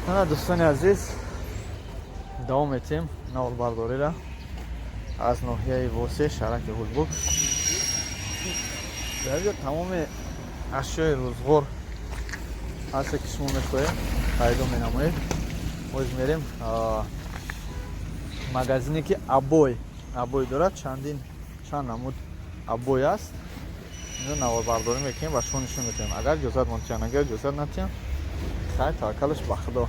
Ана, дӯстони азиз, давом метиҳем наворбардориро аз ноҳияи Восе, шаҳраки Ҳулбук. Дар инҷо тамоми ашёи рӯзғор ҳасте, ки шумо мехоҳед, пайдо менамоед. Боз мерем магазине, ки обой дорад, чандин чанд намуд обой аст. Инҷо наворбардорӣ мекунем ва шумо нишон метиҳем, агар иҷозат монтиҳанд. Агар иҷозат натиҳанд, хайр, таваккалаш ба Худо.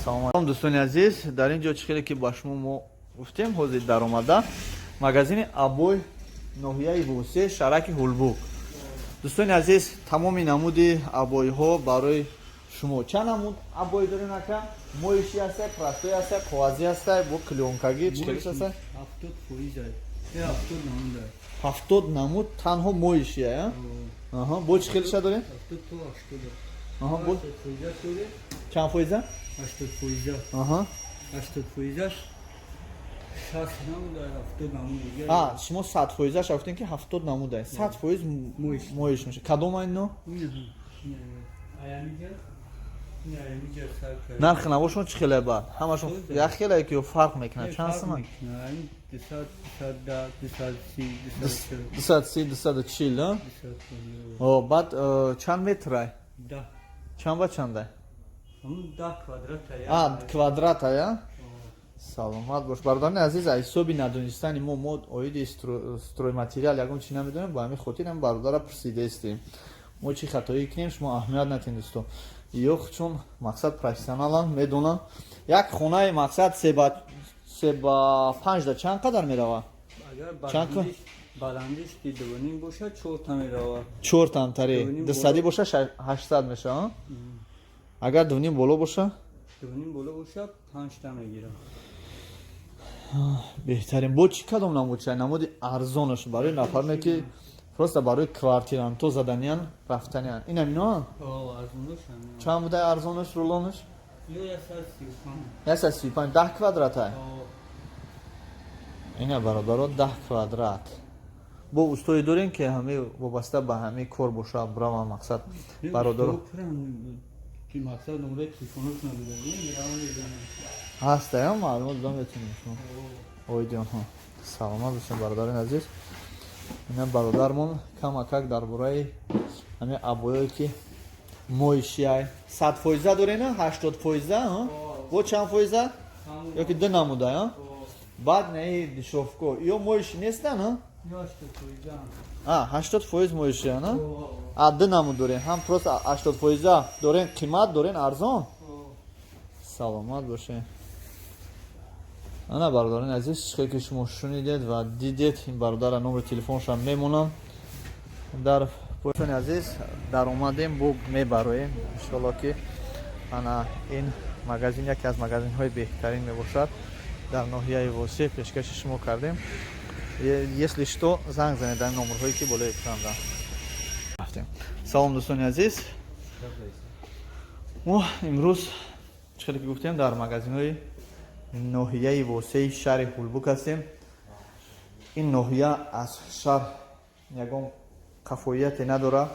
Салом алайкум, дӯстони азиз. Дар ин ҷо, чӣ хеле ки ба шумо мо гуфтем, ҳозир даромада магазини обой, ноҳияи Восе, шаҳраки Ҳулбук. Дӯстони азиз, тамоми намуди обойҳо барои шумо. Чанд намуд обой дорем, ака? Моющий ҳастай, простой ҳастай, коғазӣ ҳастай, бо клёнкагӣ, чӣ хелиш ҳастай? 70%. 70 намуд. 70 намуд танҳо моющий. Аҳа, бо чӣ хелиша дорем? 70 то 80. Аҳа, бо 80% дорем. Чанд фоиза? 80%. Аҳа. 80%аш 60 намуд, 70 намуд дига. А, шумо 100%аш гуфтем, ки 70 намуда, 100% моющий. Моющий меша. Кадома ино? Аямиҷа. Аямиҷа сар кард. Нархи навошон чӣ хеле? Бад ҳамашон як хеле ки ё фарқ мекунад? Чанд суман? 200, 210, 230, 240. 230, 240, а? 250. О, баъд чанд метрай? 10. Чанд ба чандай? Ҳамун 10 квадрат. А, квадрата, я? Саломат бош, бародарони азиз. Аз ҳисоби надонистани мо оиди стройматериал ягон чи намедонем, ба ҳамин хотир ҳам бародара пурсидаистем. Мо чӣ хатоӣ кунем, шумо аҳамият натиҳед, дӯсто. Ё чун мақсад профессионалан, медонам. Як хонаи мақсад се ба панҷда чанд қадар мерава? Агар Чанд? Баландиш ки 2,5 бошад, чорта мерава. Чор тамтари. 2,5. 200 боша, 800 мешава. Агар 2,5 боло боша? 2,5 боло бошад, панҷта мегирам. Беҳтарин. Бо чӣ, кадом намуд чай, намуди арзонаш барои нафароне, ки просто барои квартиранто заданиян, рафтаниян, инам иноа? Арзонаш ҳамин. Чанд будай арзонаш, рулонаш? Ё 135. 135, 10 квадратай? Ина, бародаро, 10 квадрат. Бо устои дорем, ки ҳами вобаста ба ҳами кор боша, брава, мақсад бародаро. Ки мақсад номраи телефонаш набудагӣ, меравам, мезанам. Ҳаста, маълумот додам метонем шумо оиди онҳо. Саломат бошем, бародарони азиз. Ина, бародармон камакак дар бораи ҳами обоёе, ки моющий, 100% дорена, 80%, бо чанд фоиза ё ки ду намуда, баъд наи дешёвко ё моющий нестан, а? Ё 80%. А, 80% моющий, а? А, ду намуд дорем, ҳам просто 80% дорем, қимат дорем, арзон. Саломат бошед. Ана, бародарони азиз, чӣ ки шумо шунидед ва дидед, ин бародара номери телефоншам мемонам дар поёни. Азиз, даромадем, бо мебароем, иншоалло, ки ана ин магазин яке аз магазинҳои беҳтарин мебошад дар ноҳияи Восеъ. Пешкаши шумо кардем. Если что, занг занед дар номерҳое, ки болои экран рафтем. Салом, дӯстони азиз. Мо имрӯз, чӣ хеле ки гуфтем, дар магазинҳои ноҳияи Восеи шаҳри Ҳулбук ҳастем. Ин ноҳия аз шаҳр ягон қафоияте надорад,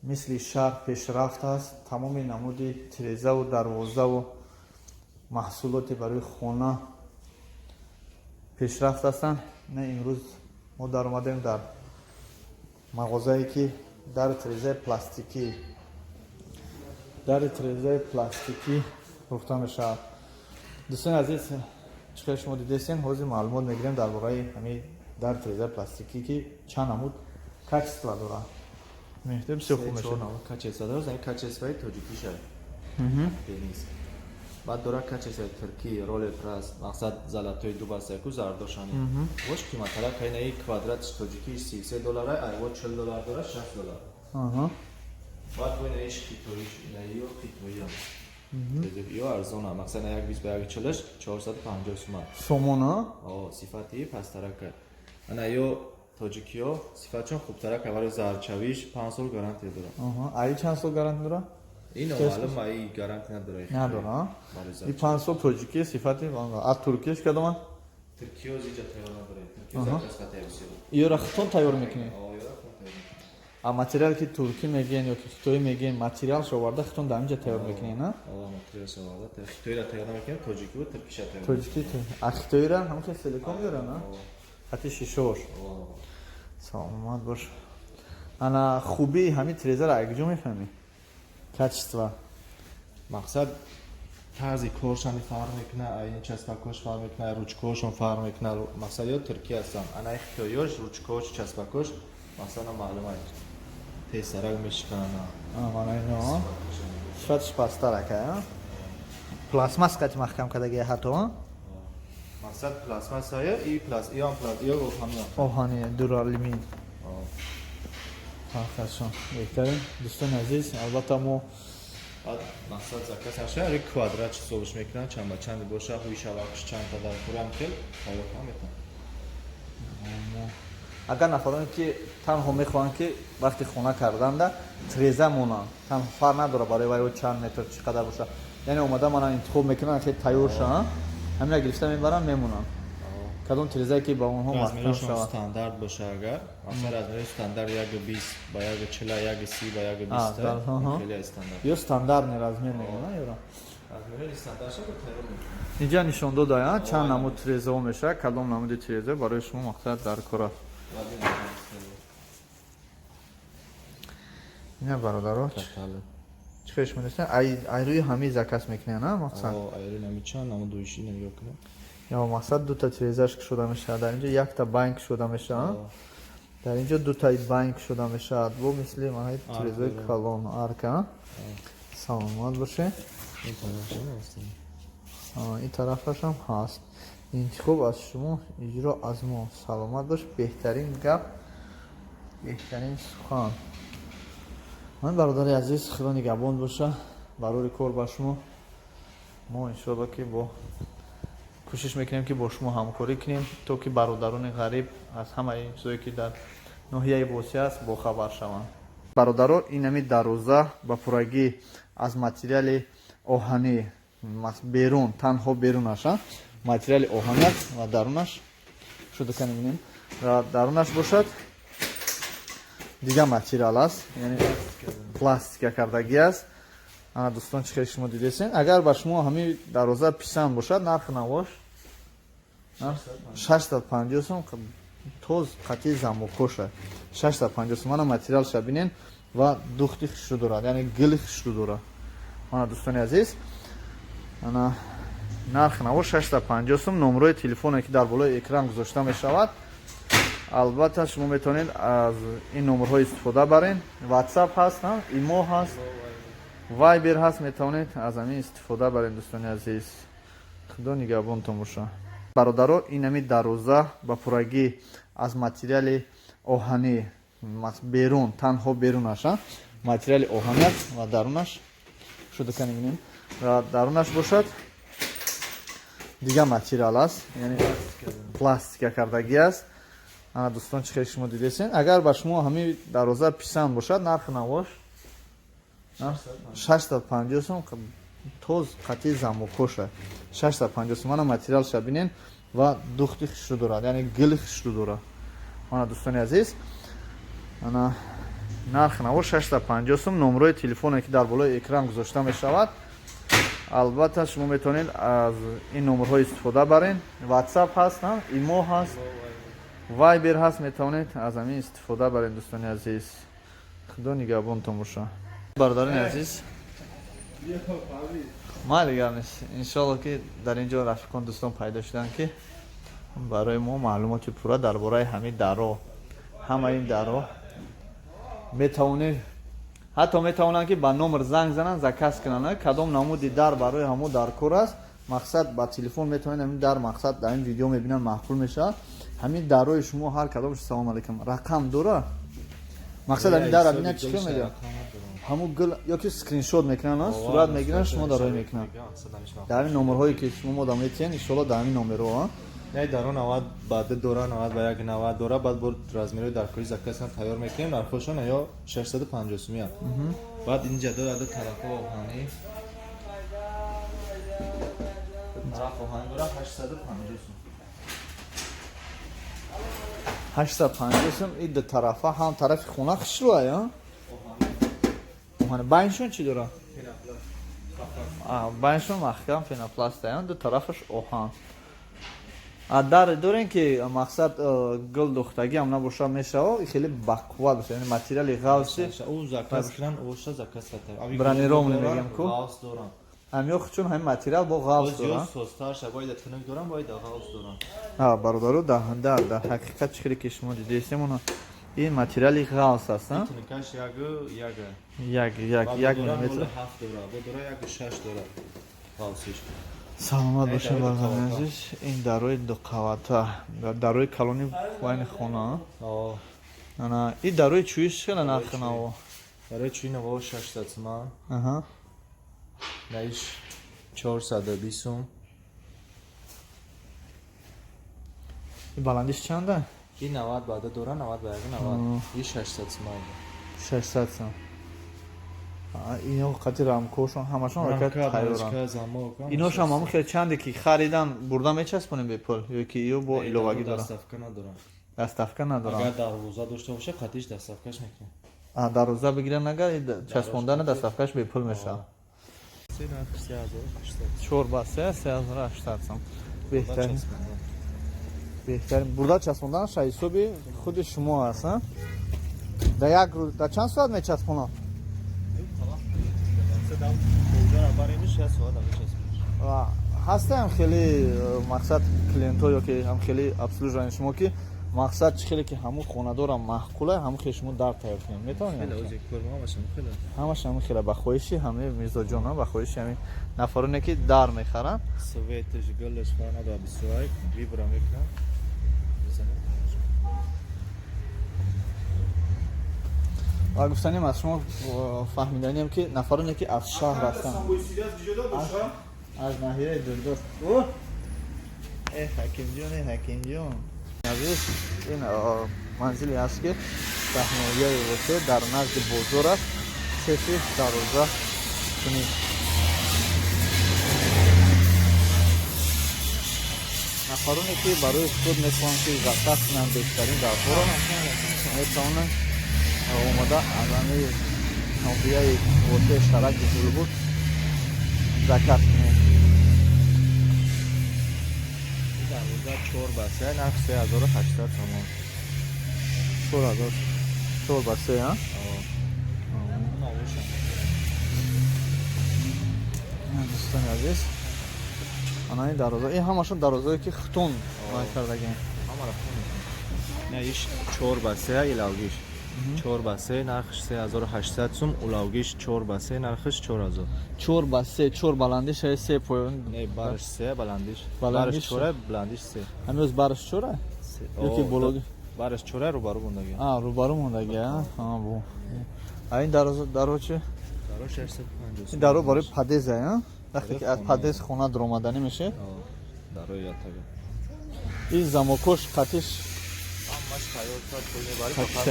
мисли шаҳр пешрафт аст. Тамоми намуди тирезаву дарвозаву маҳсулоте барои хона пешрафт ҳастанд. На, имрӯз мо даромадем дар мағозае, ки дари тирезаи пластикӣ фурӯхта мешавад. Дӯстони азиз, чӣ хел шумо дидестен, ҳозир маълумот мегирем дар бораи ҳамин дари тирезаи пластикӣ, ки чанд намуд качество дорад. Меҳтар бисёр хуб мешавад. Качество дорад, ин качествои тоҷикиша денис. Баъд дора качествои туркӣ, роле прас, мақсад золотой ду бастаку зардошани. Бош қиматтарак, ина квадратиш тоҷикиш 33 доллара, айво 40 доллар дора, 60 доллар. Баъд бо ина иш хитоиш, ина ё хитоиам. Ё арзона, мақсад як 20 ба як 40 450 суман. Сомона? О, сифати пасттарака. Ана ё тоҷикиё сифатшон хубтарак, вале зарчавиш 5 сол гарантия дорад. Аи чанд сол гарантия дорад? Ин маълум, аи гарантия надорад. Надорад. И 5 сол тоҷикӣ сифати, а туркияш кадоманд? Туркиё зиҷа тайёр надорад. Туркиё заказ хатая бисёр. Ёра худтон тайёр мекунед? О, ёра худтон тайёр мекунем. А материал ки туркӣ мегӯен ё ки хитоӣ мегӯен, материалш оварда хитон дар инҷа тайёр мекунед, на? Материалш оварда хитоиро тайёр намекунем, тоҷикиву туркиша тайёр. Тоҷикӣ, а хитоиро ҳам хел силикон меёрад, на? Хати шишош. Саломат бош. Ана хубии ҳамин тирезаро аз куҷо мефаҳмӣ? Качество. Мақсад, тарзи коршани фарқ мекунад, ин часпакош фарқ мекунад, ручкаҳошон фарқ мекунад. Мақсад, ё туркӣ ҳастанд, ана хитоиёш ручкаҳош, часпакош масалан маълум аст, тезсарак мешикананд. Мана ино сифаташ пасттар ака, пластмасс қати маҳкам кардагия ҳатто. Мақсад, пластмассая и пласт иам пласт ё оҳани. Оҳани, дуралюмин фарқашон беҳтарин. Дӯстони азиз, албатта мо Баъд мақсад, заказ ҳаша ари квадрат ҳисобш мекунанд, чанд ба чанди боша, ҳуи шавақш чанд та дар хурам хел тайёр кунам метавонам. Агар нафароне ки танҳо мехоҳанд, ки вақти хона карданда тиреза монанд, танҳо, фарқ надорад барои вай чанд метр, чӣ қадар боша, яъне омада мана интихоб мекунанд, хеле тайёр шаванд, ҳамина гирифта мебаранд, мемонанд, кадом тирезае ки ба онҳо маҳкам Размерашон шавад. стандарт боша, агар масалан размери стандарт 1,20 ба 1,40, 1,30 ба 1,20, хеле стандарт. Ё стандартный размер мегӯянд, ёра? Размери стандарт шава тайёр мекунем. Инҷа нишон додая чанд намуд тирезаҳо мешавад, кадом намуди тиреза барои шумо мақсад дар кор аст. Ина, бародаро, чӣ хеш медонистед, ай рӯи ҳамин заказ мекунед, на, мақсад? Айрӯи нами чанд намуд дуиши нигоҳ кунем. Ё мақсад, дута тирезаш кушода мешавад, дар инҷо якта банк кушода мешавад, дар инҷо дутаи банк кушода мешавад, бо мисли манаи тирезаи калон арка. Саломат бошед. Ин тарафашам ҳаст. Интихоб аз шумо, иҷро аз мо. Саломат бош. Беҳтарин гап, беҳтарин сухан. Ман, бародари азиз, худо нигаҳбон боша, барори кор ба шумо. Мо иншоалло ки бо кӯшиш мекунем, ки бо шумо ҳамкорӣ кунем, то ки бародарони ғариб аз ҳамаи чизое, ки дар ноҳияи Восеъ аст, бохабар шаванд. Бародаро, инами дарвоза ба пуррагӣ аз материали оҳанӣ, берун, танҳо берунаш материали оҳанӣ аст ва дарунаш шуда мебинем, ва дарунаш бошад дигар материал аст, яъне пластика кардагӣ аст. Ана, дӯстон, чӣ хеле шумо дидесен, агар ба шумо ҳамин дарвоза писанд бошад, нархи навош 650 сом, тоз қатъи замокоша 650 сом. Мана материалша бинен ва духти хушрӯ дорад, яъне гили хушрӯ дорад. Мана, дӯстони азиз, ана нархи наво 650 сом. Номерои телефоне, ки дар болои экран гузошта мешавад, албатта шумо метавонед аз ин номерҳо истифода барен. Ватсап ҳаст, имо ҳаст, вайбер ҳаст, метавонед аз ҳамин истифода барен. Дӯстони азиз, худо нигаҳбонтон боша. Бародаро, инами дарвоза ба пуррагӣ аз материали оҳанӣ, берун, танҳо берунаш материали оҳанӣ аст ва дарунаш шуда мебинем, ва дарунаш бошад дигар материал аст, яъне пластика кардагӣ аст. Ана, дӯстон, чӣ хеле шумо дидесен, агар ба шумо ҳамин дарвоза писанд бошад, нархи навош 650 сом, тоз қатъи замокоша 650 сом. Мана материалша бинен ва духти хушрӯ дорад, яъне гили хушрӯ дорад. Мана, дӯстони азиз, ана нархи наво 650 сом. Номерои телефоне, ки дар болои экран гузошта мешавад, албатта шумо метавонед аз ин номерҳо истифода барен. Ватсап ҳаст, имо ҳаст, вайбер ҳаст, метавонед аз ҳамин истифода барен. Дӯстони азиз, худо нигаҳбонтон боша. Бародарони азиз, майли, гап нест. Иншоалло, ки дар ин ҷо рафиқон, дӯстон пайдо шуданд, ки барои мо маълумоти пурра дар бораи ҳамин даро, ҳамаи ин даро метавонед, ҳатто метавонанд, ки ба номер занг зананд, заказ кунанд, кадом намуди дар барои ҳамо дар кор аст. Мақсад, ба телефон метавонед ҳамин дар, мақсад, дар ин видео мебинанд, маъқул мешавад ҳамин дарои шумо ҳар кадомш. Салому алайкум. Рақам дора, мақсад, ҳамин дара бинад, чӣ хел мегӯяд, ҳамун гул ёки скриншот мекунанд, сурат мегиранд, шумо дарои мекунанд дар ҳамин номерҳое, ки шумо мода метиҳед. Иншоалло, дар ҳамин номерҳо. Яй даро 90 ба 2 дора, 90 ба 1 90 дора. Баъд бо размерҳои даркорӣ заказам тайёр мекунем. Нархҳошон ё 650 сумия. Баъд инҷа дора ду тарафо оҳанӣ, ду тараф оҳанӣ дора, 850 сум. 850 сум. И ду тарафа ҳам тарафи хона хушрӯай, а? Оҳани. Байншон чӣ дора? Байншон маҳкам пенопласт, а? Ду тарафаш оҳан. А дар дорем ки мақсад гул духтагӣ ҳам набоша мешава, хеле бақувват боша, яъне материали ғафси. Ӯ заказ кунан, оша заказ ката. Бронированный мегем ку. Ғафс дорам. Ҳамё чун ҳамин материал бо ғафс дора. Созтар ша бояд тунук дорам, бояд ғафс дорам. А бародаро, дар ҳақиқат чӣ хеле ки шумо дидестем, она ин материали ғафс аст, а? Тунукаш як як. Як як як миллиметр. 7 дора, бо дора 1.6 дора. Ғафсиш. Саломат бошед бародарони азиз. Ин дарои дуқавата, дарои калони байни хона. Ана ин дарои чӯиш хеле нархи наво. Дарои чӯи наво 600 сомон. Аҳа. Наиш 420 сом. Ин баландиш чанда? Ин 90 ба 2 дора, 90 ба 1 90. Ин 600 сомон. 600 сом. Ино қати рамкошон ҳамашон ҳаракат тайёранд. Иношам ҳамон хел чанде ки харидан бурда мечаспонем бепул ё ки ё бо иловагӣ дорам? Доставка надорам. Доставка надорам. Агар дарвоза дошта боша, қатиш доставкаш мекунем. А дарвоза бигиран агар часпондана доставкаш бепул мешавад. 4 ба 3 3800 сом. Беҳтарин. Беҳтарин. Бурда часпонданаш ҳисоби худи шумо аст, а? Дар як рӯз дар чанд соат мечаспонад? Ҳастаам хеле мақсад клиентҳо ё ки ҳам хеле обслуживание шумо ки мақсад чӣ хеле ки ҳамун хонадорам маъқула, ҳамун хеле шумо дар тайёр кунед метавонед? Ҳамаш ҳамун хеле ба хоҳиши ҳамаи мизоҷона, ба хоҳиши ҳамин нафароне ки дар мехаранд. Светаш, гулаш фарқ надорад, 21 вибра мекунам. Ва гуфтанем аз шумо фаҳмиданем ки нафароне ки аз шаҳр ҳастанд, аз ноҳияи Дурдост. Э ҳакимҷон, э ҳакимҷон. Азиз, ин манзиле аст ки дар ноҳияи Восе дар назди бозор аст. Сети дарвоза чунин. Нафароне ки барои худ мехоҳанд ки заказ кунанд бештарин дарҳоро метавонанд омада аз ҳамаи ноҳияи Восе Шараки Гулбуд заказ кунед. Дарвоза 4 ба 3, нарх 3800 сомон. 4000 4 ба 3, а? Дӯстони азиз, ана ин дарвоза, ин ҳамашон дарвозае ки хутун вай кардагием. Ҳамаро хутун мекунем. Не, иш 4 ба 3 илавгиш. 4 ба 3 нархш 3800 сум, улавгиш 4 ба 3 нархш 4000. 4 ба 3, 4 баландиш 3 поён. Не, барш 3 баландиш. Барш 4 баландиш 3. Ҳамёз барш 4? Ё ки бологи? Барш 4 рӯбарӯ мондаги. А, рӯбарӯ мондаги, а? Ҳа, бу. А ин дароза даро чи? Даро 650. Ин даро барои подъезд, а? Вақте ки аз подъезд хона даромаданӣ мешавед? Дарои ятага. Ин замокош қатиш ҳамаш тайёр шуд, пул мебарӣ, фақат.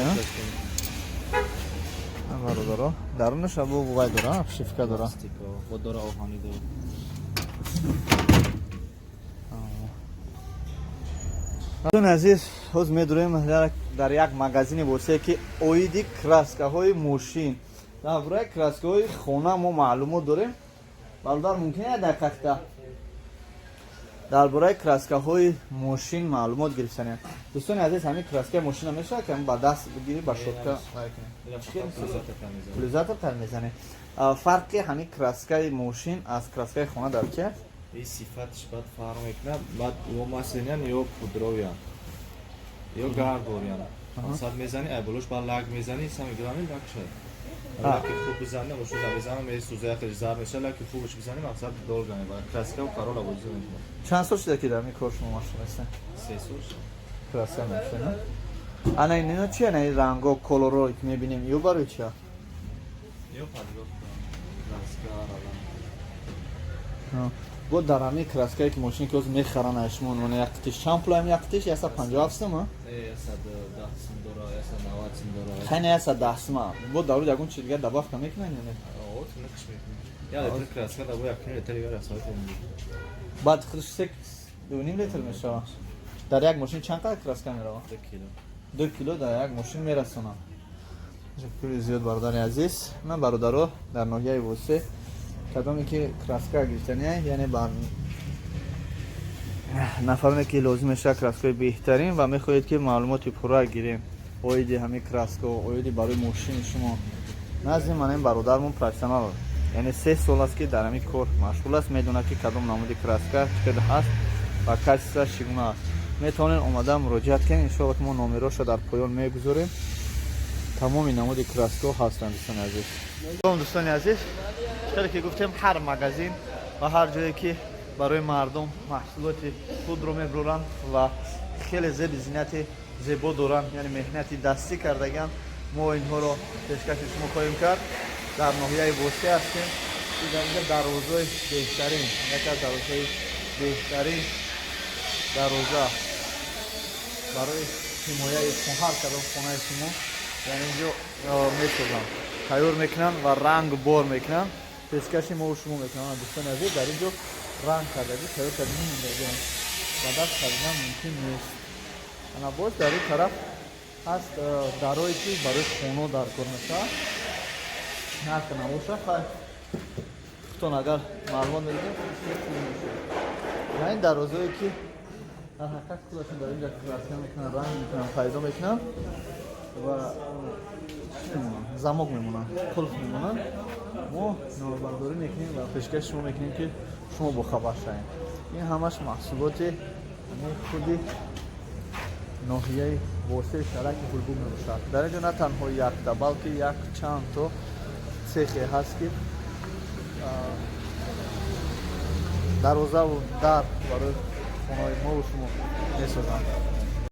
Бародаро, дарунаш абу вай дора, обшивка дора. Бо дора оҳанӣ дора. Дӯстони азиз, ҳоз медурем дар як магазини Восе ки оиди краскаҳои мошин, дар бораи краскаҳои хона мо маълумот дорем. Бародар, мумкин як дақиқа дар бораи краскаҳои мошин маълумот гирифтанем. Дӯстони азиз, ҳамин краскаи мошина мешавад ки ба даст бигирӣ, ба шотка вай кунем? Пулизатор тар мезанем. Фарқи ҳамин краскаи мошин аз краскаи хона дар чи аст? Ин сифатш баъд фарқ мекунад, баъд ё масленян, ё пудровиян, ё гардвориян. Мақсад мезанӣ, ай болош баъд лак мезанӣ, сами главный лак шад. Лаки хуб бизанӣ, мошин мезанам, месӯза, яхеле зард мешавад, лаки хубаш бизанӣ, мақсад долго мебарад. Краска ва парола бозӣ мекунад. Чанд сол шуда ки дар ин кор шумо машғул ҳастед? 3 сол шуд. Краска мешавад, Ана ино чи? Ана ин ранго, колоро ки мебинем, ё барои чи? Ё подготовка, краска, рала. Бо дар ҳамин краскае ки мошине ки ҳозир мехаранд аз шумо, мана як қитиш чанд пул ҳам як қитиш? 157 сум, а? Не, 110 сум дора, 190 сум дора. Хай, не 110 сум, бо дар рӯз ягон чиз дигар добавка мекунанд ё не? О, тунукш мекунем. Я литр краска да бо як ним литр дигар расои мекунем. Баъд худаш се 2.5 литр мешавад. Дар як мошин чанд қадр краска меравад? 2 кило. 2 кило дар як мошин мерасонам. Ташаккури зиёд, бародари азиз. Ман, бародаро, дар ноҳияи Восе кадоме ки краска гирифтания, яъне бар нафароне ки лозим мешавад краскаҳои беҳтарин ва мехоҳед ки маълумоти пурра гирем оиди ҳамин краска, оиди барои мошини шумо, назди ман ин бародармон профессионал, яъне 3 сол аст ки дар ҳамин кор машғул аст, медонад ки кадом намуди краска чӣ қадр ҳаст ва качествоаш чӣ гуна аст. Метавонед омада муроҷиат кунед. Иншоалло ки мо номероша дар поён мегузорем. Тамоми намуди краскаҳо ҳастанд, дӯстони азиз. Дӯстони азиз, хеле ки гуфтем, ҳар магазин ва ҳар ҷое ки барои мардум маҳсулоти худро мебуранд ва хеле зеби зинати зебо доранд, яъне меҳнати дастӣ кардагианд, мо инҳоро пешкаши шумо хоҳем кард. Дар ноҳияи Восе ҳастем. Дар инҷа дарвозаи беҳтарин, яке аз дарвозаҳои беҳтарин, дарвоза барои ҳимояи ҳар кадом хонаи шумо, яъне инҷо месозанд, тайёр мекунанд ва ранг бор мекунанд, пешкаши мову шумо мекунанд. Дӯстони азиз, дар инҷо ранг кардагӣ, тайёр кардагӣ мондагианд, ба даст харидан мумкин нест. Ана боз дар ин тараф ҳаст дарое ки барои хоно дар кор мешавад. Нарх набоша, хай, худтон агар маълумот медидем, ва ин дарвозое ки дар ҳақиқат худашон дар инҷа краска мекунанд, ранг мекунанд, пайдо мекунанд ва чӣ мемонанд, замок мемонанд, қулф мемонанд. Мо номербардорӣ мекунем ва пешкаши шумо мекунем ки шумо бохабар шавед. Ин ҳамаш маҳсулоти ҳамин худи ноҳияи Восеи шаҳраки Ҳулбук мебошад. Дар ин ҷо на танҳо якта, балки як чанд то цехе ҳаст ки дарвозаву дар барои хонаҳои мову шумо месозанд.